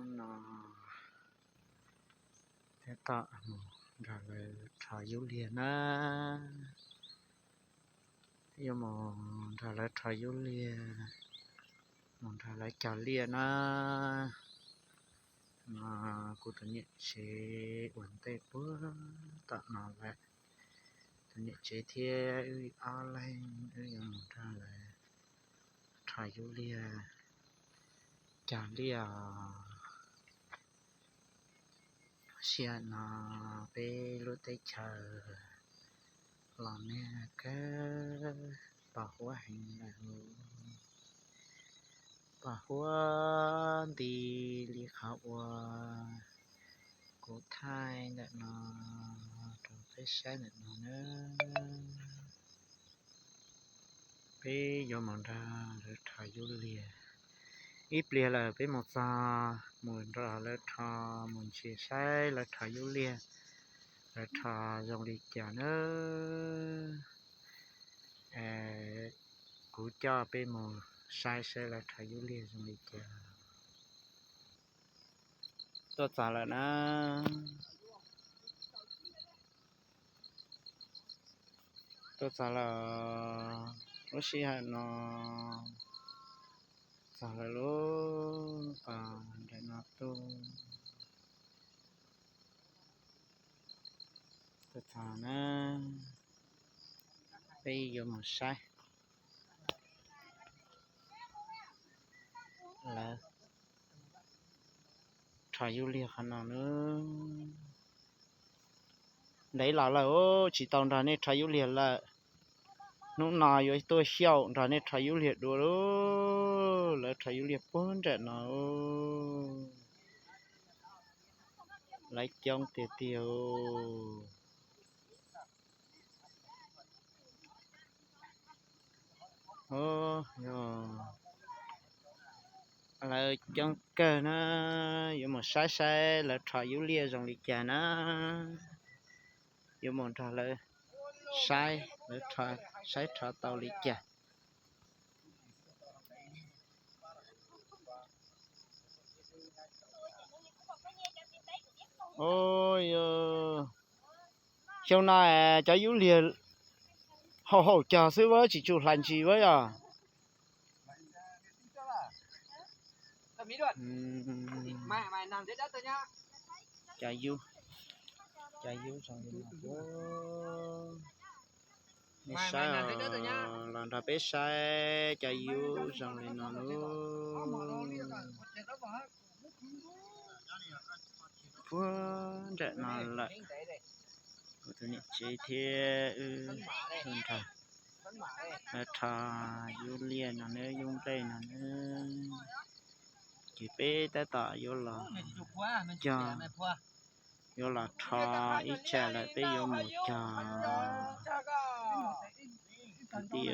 No tab tom mus nrog lawv rho yub liag na. Yuav mus nrog lawv rho yub liag, mus nrog lawv cog liaj na. No kuv tus niam tsev ua ntej puag tom no lawm. Tus niam tsev thiab wb ob leeg wb yuav mus nrog lawv rho yub liag, cog liaj. Sij hawm no peb lub teb chaws los nag kawg, pos huab heev lawm. Pos huab nti li qhov uas kuv thaij ntawm no rau peb saib ntawm no na. Peb yuav mus nrog lawv rho yub liag. Ib pliag lawm peb mus txog mus nrog lawv rho, mus ntsia saib lawv rho yub liag, lawv rho zoo li cas na. Kuv coj peb mus saib saib lawv rho yub liag zoo li cas. Tuaj txog lawm na. Tuaj txog lawm, lub sij hawm no txog lawm lub pas nram no tuaj. Tuaj txog na, peb yuav mus saib lawv rho yub liag qhov no na. Ntev los lawm tsis tau nrog nej rho yub liag lawm. Hnub no yuav tuaj xyaum nrog nej rho yub liag dua lauj. Lawv rho yub liag puag nram no, lawv coob tiag tiag. Lawv coob kawg na, yuav mus saib saib lawv rho yub liag zoo li cas na. Yuav mus nrog lawv saib, lawv saib rho tau li cas. Xyoo no cov yub liag haum haum cog xwb, tsis tsum hlais ntsis yog. Cov yub, cov yub zoo li no, nej saib, los nrog peb saib cov yub zoo li no lauj. Puag nram no lawm, kuv tus niam tsev thiab wb tuaj nrog lawv rho yub liaj no nawb, yub nplej no nawb. Ces peb tab tom yuav los cog, yuav los rho ib tsam lawm peb yuav mus cog. Kwv tij,